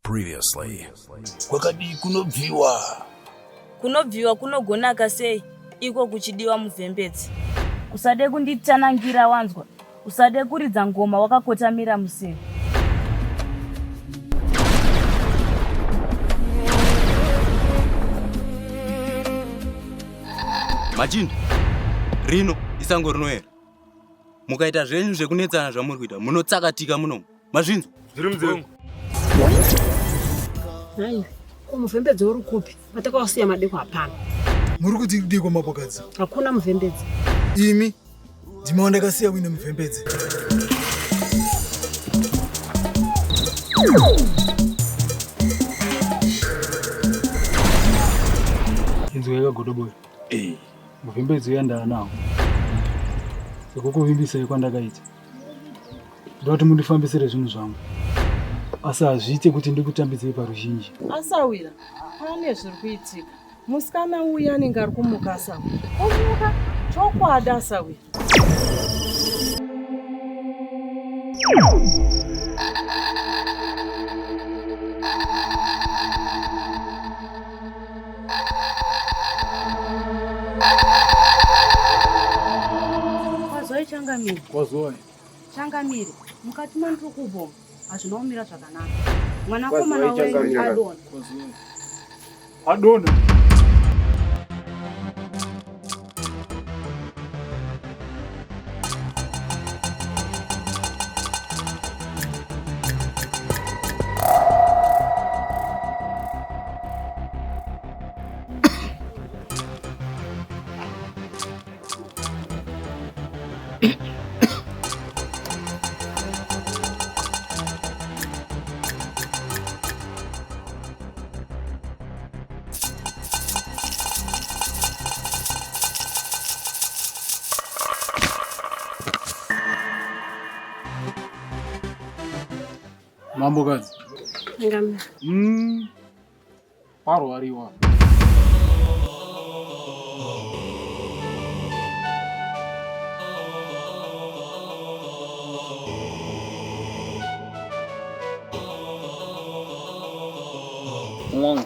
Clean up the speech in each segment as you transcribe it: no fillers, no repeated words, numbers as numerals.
Previously. Kwakadii kunobviwa? Kunobviwa kunogonaka sei iko kuchidiwa muvhembedzi? Usade kunditsanangira wanzwa, usade kuridza ngoma wakakotamira museve. Machinda, rino isango rinoera. Mukaita zvenyu zvekunetsana zvamuri kuita munotsakatika munomu. Mazvinzwa? Zviri munzeve. Nhai, ko muvhembedzi uri kupi? Patakausiya madeko hapana. Muri kuti kudii kwamapokadzi? Hakuna muvhembedzi. Imi ndimi wandakasiya uine muvhembedzi. Inzwa yakagodobori. Eh. Muvhembedzi uya ndaanawo. Sekukuvimbisai kwandakaita. Ndoda kuti mundifambisire zvinhu zvangu. Asi hazviite kuti ndikutambidzei paruzhinji. Asawira, pane zviri kuitika. Musikana uya anenge ari kumuka asawira. Omuka chokwadi asawira. Kwazoi changamire. Kwazoi. Changamire, mukati mandiri kubva hazvina kumira zvakanaka. Mwanakomana wenyu adonha. Kwazoi. Adonha. Mambokadzi. Ngam. Parwariwa. Mwongo.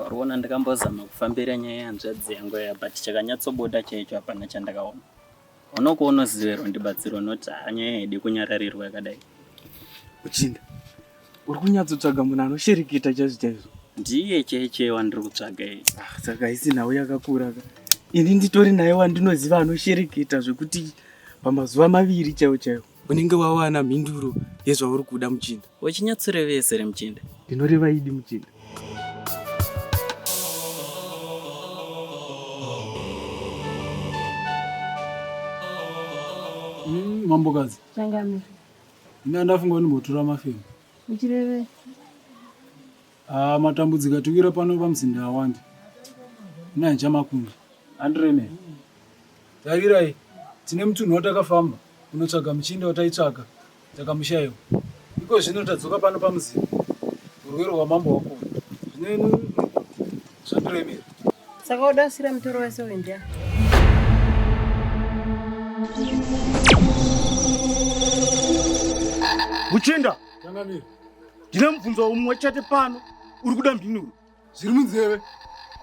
Uriona ndakambozama kufambira nyaya yehanzvadzi yangu ya but chakanyatsobuda chaicho hapana chandakaona. Unokuona unoziva ndibatsiro not nyaya haidi kunyararirwa yakadai. Uchinda. Uri kunyatsotsvaga munhu anoshereketa chaizvo chaizvo. Ndiye chaiye wandiri kutsvaga iye. Ah, saka haisi nhau yakakura ka. Ini nditori naye wandinoziva anoshereketa zvekuti pamazuva maviri chaiwo chaiwo unenge wawana mhinduro yezvauri kuda muchinda. Uchinyatsorevesa here muchinda? Ndinoreva idi muchinda. Mambokadzi. Changamire. Ini ndafunga ndimbotura mafemo. Uchireve? Ah, matambudziko atiwira pano pamuzinda awanda. Ini handichamakundi. Handiremeri. Tarirai, tine mutunhu watakafamba kunotsvaga muchinda wataitsvaga takamushaiwa. Iko zvino tadzoka pano pamuzinda. Urwere hwamambo wakura. Zvino ini zvandiremera. Saka uda kusira mutoro wese uyu ndiani? Muchinda, Changamire. ndine mubvunzo umwe chete pano uri kuda mhinduro. Zviri munzeve.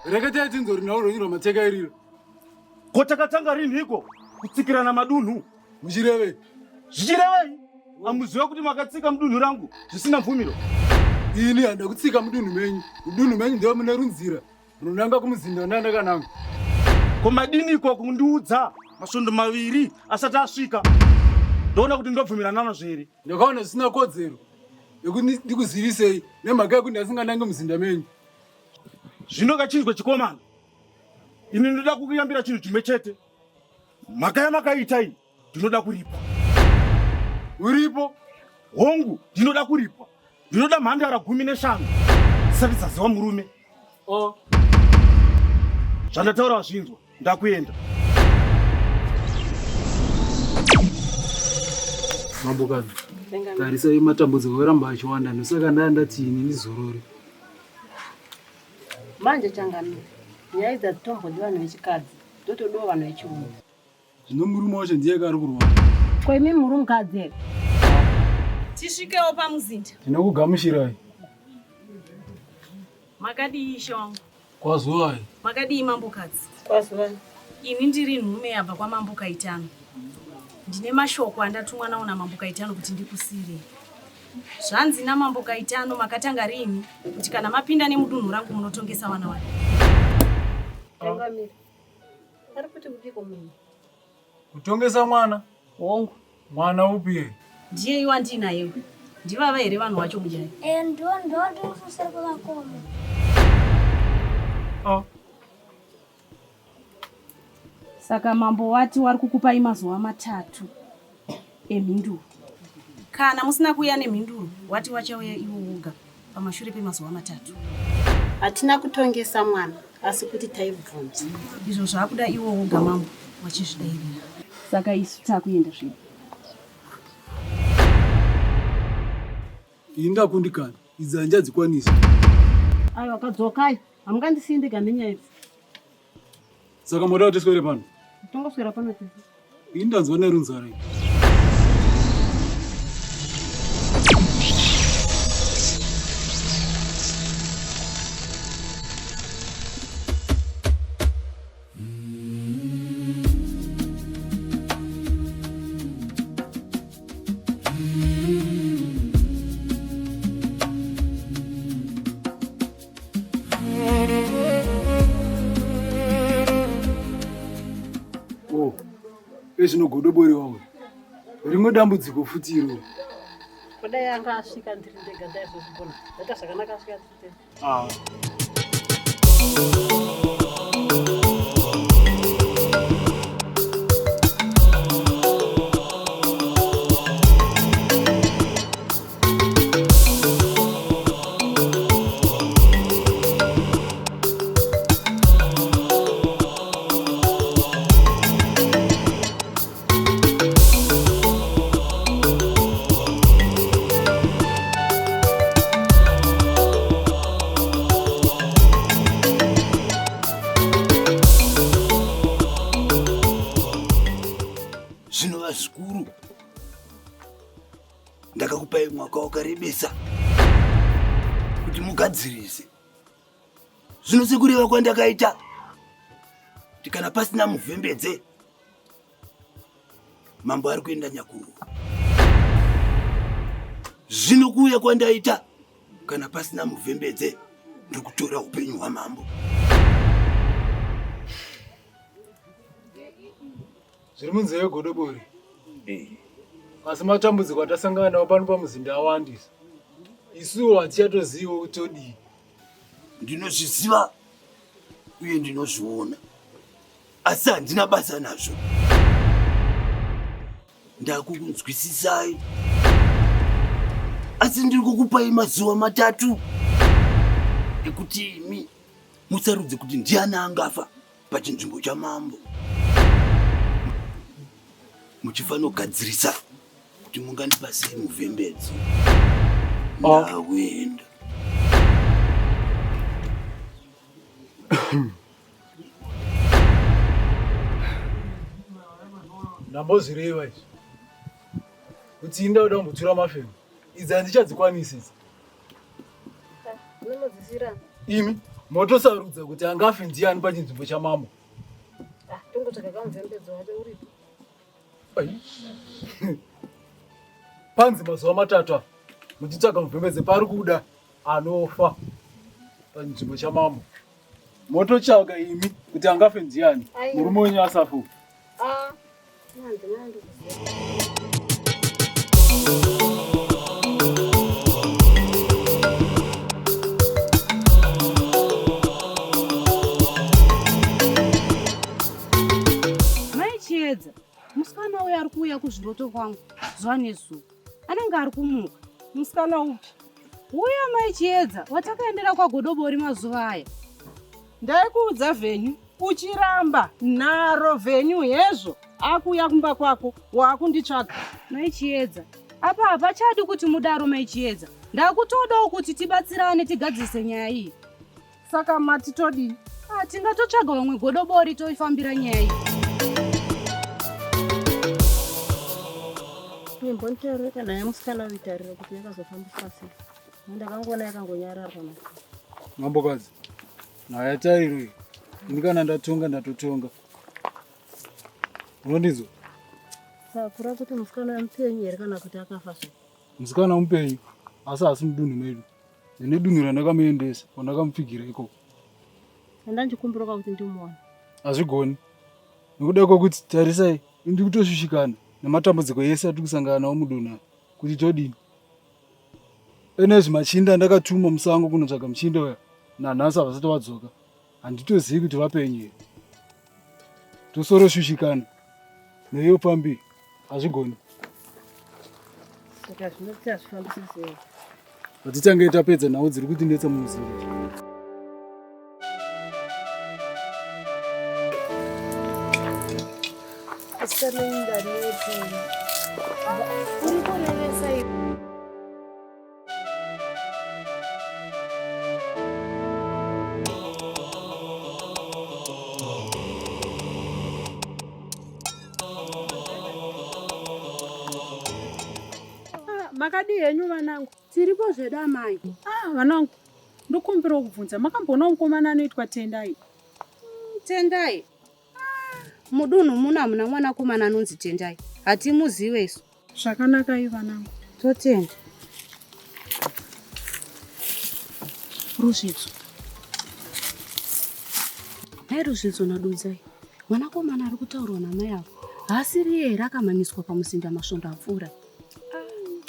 Reketai tinzwe runhau rwenyu rwamateka iriro. Ko takatanga rinhiko kutsikirana madunhu? Muchirevei? Zvichirevei? Amuziva kuti makatsika mudunhu rangu zvisina mvumiro? Ini handina kutsika mudunhu menyu. Mudunhu menyu ndivo mune runzira runonanga kumuzinda wandandakananga. Ko madiniko kundiudza masvondo maviri asati asvika? Ndoona kuti ndobvumirana nazvo here? Ndakaona zvisina kodzero yekuti ndikuzivisei nemhaka yekuti ndasinganange muzinda menyu. Zvino kachinzwe chikomana, ini ndoda kukuyambira chinhu chimwe chete. Mhaka yamakaita iyi ndinoda kuripwa. Uripo? Hongu, ndinoda kuripwa. Ndinoda mhandara 15 dzisati dzaziva murume. Oh. Zvandataura wazvinzwa, ndakuenda. Mambokadzi, tarisai matambudziko oramba achiwanda ndosaka ndaya ndati ini ndizorore. Manje changamire, nyaya idzi hadzitombodi vanhu vechikadzi, dzotodiwa vanhu vechirume. Zvino murume wacho ndiye ka ari kurwara. Ko imi muri mukadzi here? Tisvikewo pamuzinda. Tinokugamuchirai. Makadii ishe wangu? Kwazuwai. Makadii mambokadzi? Kwazuwai. Ini ndiri nhume yabva kwamambo Kaitano. Ndine mashoko andatumwa nawo namambo Kaitano kuti ndikusire. Zvanzi namambo Kaitano makatanga riini kuti kana mapinda nemudunhu rangu munotongesa vana wani? Changamire. Ari kuti kudiko munhu? Kutongesa mwana? Hongu. Mwana upi? Ndiye iwa ndinaye. Ndivava here vanhu vacho mujaya? Eh, ndo ndo ndiri kwavakoma. Ah. Saka mambo wati wari kukupai mazuva matatu emhinduro. Kana musina kuuya nemhinduro, wati wachauya iwo woga pamashure pemazuva matatu. Hatina kutongesa mwana asi kuti taibvunza. Izvo zvakuda iwo woga mambo wachizvidairira. Saka isu takuenda zvedu. Ini ndakundikana, idzi handichadzikwanisi. Aiwa kadzokai, hamungandisiyi ndega nenyaya idzi. Saka moda kuti tiswere pano? Tongoswera pano tese. Ini ndanzwa nerunzara ini. Oh, ezvino godobori wangu rimwe dambudziko futi iro. Kudai anga asvika ndiri ndega ndaizozvigona. Ndaita zvakanaka asvika ndiri ndega. Ah. Zvino vazukuru, ndakakupai mwaka wakarebesa kuti mugadzirise. Zvino sekureva kwandakaita kuti kana pasina muvhembedze mambo ari kuenda nyakuru. Zvino kuuya kwandaita kana pasina muvhembedze ndiri kutora upenyu hwamambo. Zviri munzeve godobori. Eh. Asi matambudziko atasangana nawo pano pamuzinda awandisa. Isuwo hatichatoziviwo kuti todii. Ndinozviziva uye ndinozviona asi handina basa nazvo. Ndakukunzwisisai asi ndiri kukupai mazuva matatu ekuti imi musarudze kuti ndiani angafa pachinzvimbo chamambo muchifanogadzirisa kuti mungandipa sei muvhembedzo. Oh. Ndakuenda. Ndambozvireva izvi kuti inda kuda kumbotura mafemo idzi handichadzikwanisi idzi. Imi motosarudza kuti angafe ndiani pachinzvimbo chamambo. Ah, tongotsvaga kamuvhembedzo wacho uripo. Panzi mazuva matatu aya muchitsvaga muvhembedze pari kuda anofa panzvimbo chamambo. Mototsvaga imi kuti angafe ndiani murume wenyu asafa. Ah, Mai Chiedza, musikana uyo ari kuuya kuzviroto kwangu zuva nezuva anenge ari kumuka. Musikana upi? Uya mai Chiedza watakaendera kwaGodobori mazuva aya. Ndaikuudza venyu uchiramba nharo venyu hezvo akuuya kumba kwako waakunditsvaga. Mai Chiedza, apa hapachadi kuti mudaro mai Chiedza. Ndakutodawo kuti tibatsirane tigadzirise nyaya iyi. Saka mati todii? Ah, tingatotsvaga vamwe godobori toifambira nyaya iyi. Ini mbonitaurire kana yemusikana uitarire kuti yakazofambiswa sei. Ndakangoona yakangonyararwa. Mambokadzi, nhaya tariro iyi. Ini kana ndatonga ndatotonga. Unondinzwa? Sakura kuti musikana mupenyu here kana kuti akafa zve? Musikana mupenyu asi haasi mudunhu medu. Ndine dunhu randakamuendesa kwandakamupfigira ikoko. Ndandikumbirawo kuti ndimuone. Hazvigoni. Nekuda kwekuti tarisai, ndiri kutoshushikana nematambudziko ese atiri kusangana nawo mudunhu aya kuti todini. Ene zvimachinda ndakatuma musango kunotsvaga muchinda uya nanhasi havasati vadzoka. Handitozivi kuti vapenyu here. Tosoroshushikana neiyo pfambi hazvigoni. Saka zvino tichazvifambisa sei? Ngatichange tapedza nhau dziri kutinetsa mumuzinda. Uri kurevesa Makadii henyu vanangu? Tiripo zvedu amai. Ah, vanangu, ndokumbirawo kubvunza makamboona mukomana anoitwa Tendai? Tendai? Ah, mudunhu muno hamuna mwanakomana anonzi Tendai. Hatimuzive isu. Zvakanakai vanangu. Totenda. Ruzvidzo. Nhai Ruzvidzo naDudzai. Mwanakomana ari kutaurwa namai avo haasiriye here akamhanyiswa pamuzinda masvondo apfuura?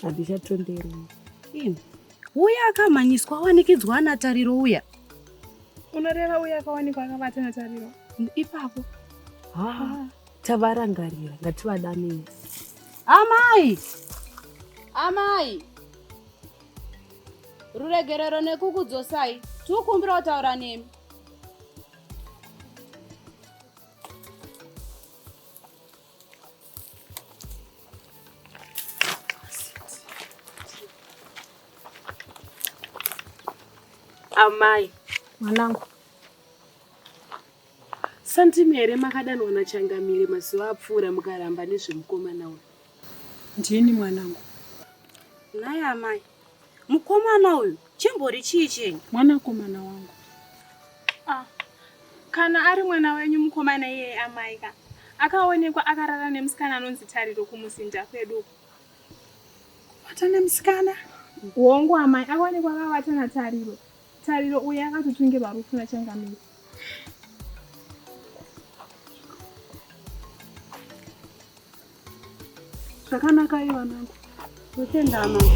Handichatonderwi. Imi. Uya akamhanyiswa awanikidzwa ana Tariro uya. Unoreva uya akawanikwa akavata naTariro? Ipapo. Ha, tavarangarira ngativadanei. Amai! Amai! Ruregerero nekukudzosai. Tikukumbira kutaura nemi. Amai. Mwanangu. Sandimi here makadanwa naChangamire mazuva apfuura mukaramba nezvemukomana uyu? Ndini mwanangu. Nhai amai, mukomana uyu chimbori chii chenyu? Mwanakomana wangu. Ah, kana ari mwana wenyu mukomana iyeye amai ka, akaonekwa akarara nemusikana anonzi Tariro kumuzinda kwedu uku. Kuvata nemusikana? Hongu amai, akaonekwa akavata naTariro. Tariro uye akatotungirwa rufu naChangamire. Zvakanaka iye vanangu. Totenda amai.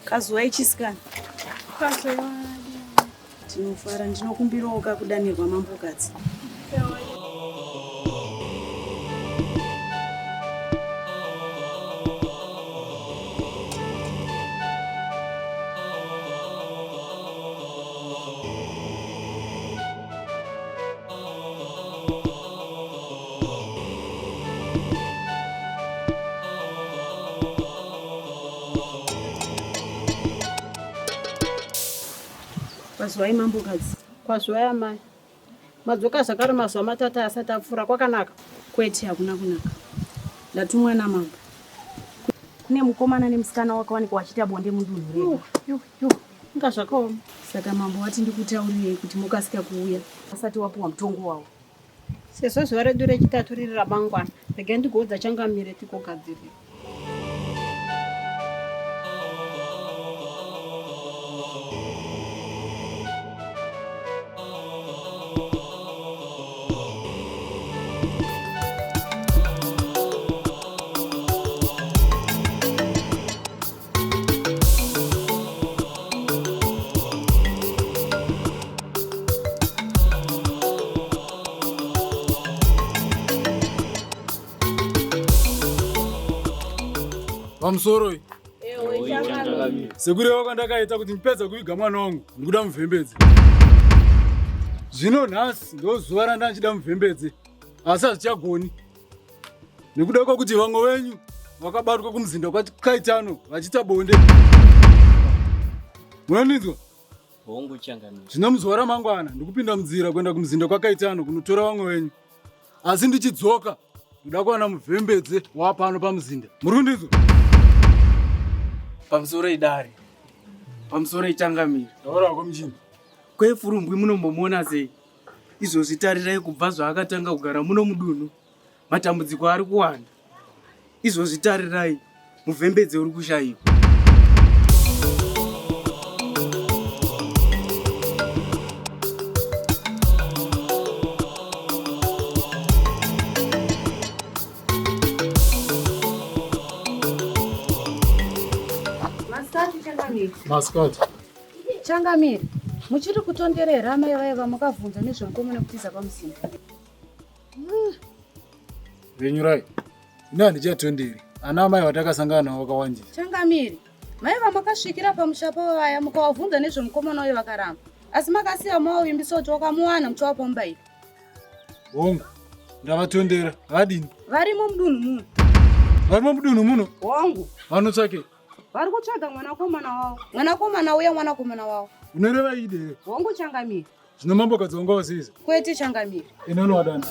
Kazuwai chisikana. Tinofara, ndinokumbirawo kakudanirwa mambokadzi. Kwaziwai mambokadzi. Kwaziwai amai. Madzoka zvakare mazuva matatu asati apfuura kwakanaka? Kwete, hakuna kunaka. Ndatumwa namambo. Kune mukomana nemusikana wakawanikwa wachiita bonde mudunhu redu. Yo, yo, inga zvakaoma. Saka mambo wati ndikutaurirei kuti mokasika kuuya asati wapuwa mutongo wawo. Sezvo zuva redu rechitatu riri ramangwana, regai ndigoudza changamire tigogadzirira. Pamusoroi. Sekureva kwandakaita kuti ndipedza kuviga mwana wangu ndikuda muvhembedze. Zvino nhasi ndozuva randachida muvhembedze asi hazvichagoni nekuda kwekuti vamwe venyu vakabatwa kumuzinda kwaKaitano vachiita bonde. Munondinzwa? Hongu changamire. Zvino muzuva ramangwana ndikupinda munzira kuenda kumuzinda kwaKaitano kunotora vamwe venyu. Asi ndichidzoka ndoda kuwana muvhembedze wapano pamuzinda. Muri kundinzwa? Pamusoro idare. Pamusoro ichangamire. Taura hako muchinda. Kwefurumbwi munombomuona sei? Izvozvi tarirai kubva zvaakatanga kugara muno mudunhu. Matambudziko ari kuwanda. Izvozvi tarirai muvhembedze uri kushayikwa. Masikati changamire. Masikati. Changamire, muchiri kutondera here amai vaye vamakavhunza nezvemukomana kutiza pamuzinda? Venyurai, ini handichatonderi. Ana amai vatakasangana navo vakawandisa. Changamire, mai vamakasvikira pamusha pavo vaya mukavabvunza nezvemukomana uye vakaramba. Asi makasiya mavavimbisa kuti wakamuwana muchavapa mubairo. Hongu, ndavatondera. Vadini? Varimo mudunhu muno. Varimo mudunhu muno? Hongu. Vanotsvakei? Vari kutsvaga mwanakomana wavo. Mwanakomana uya mwanakomana wavo. Unoreva idi here? Hongu changamire. Zvino mambokadzi wanga wasiza? Kwete changamire. Ine unowadana.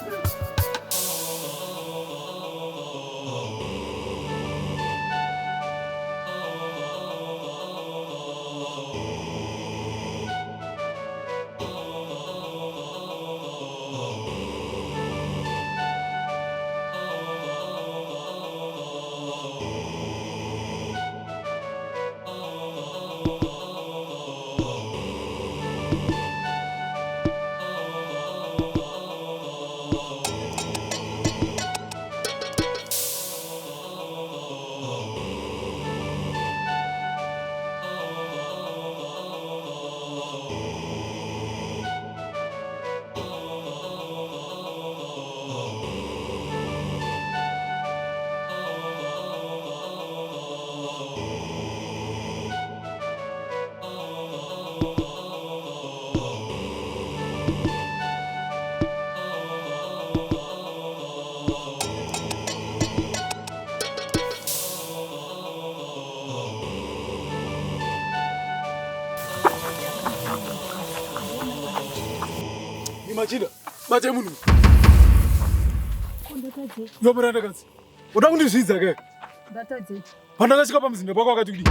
Machinda, bate munhu. Iwe murandakadzi, uda kundizvidza ke? Ndatadze. Pandakasvika pamuzinda pako wakati kudii?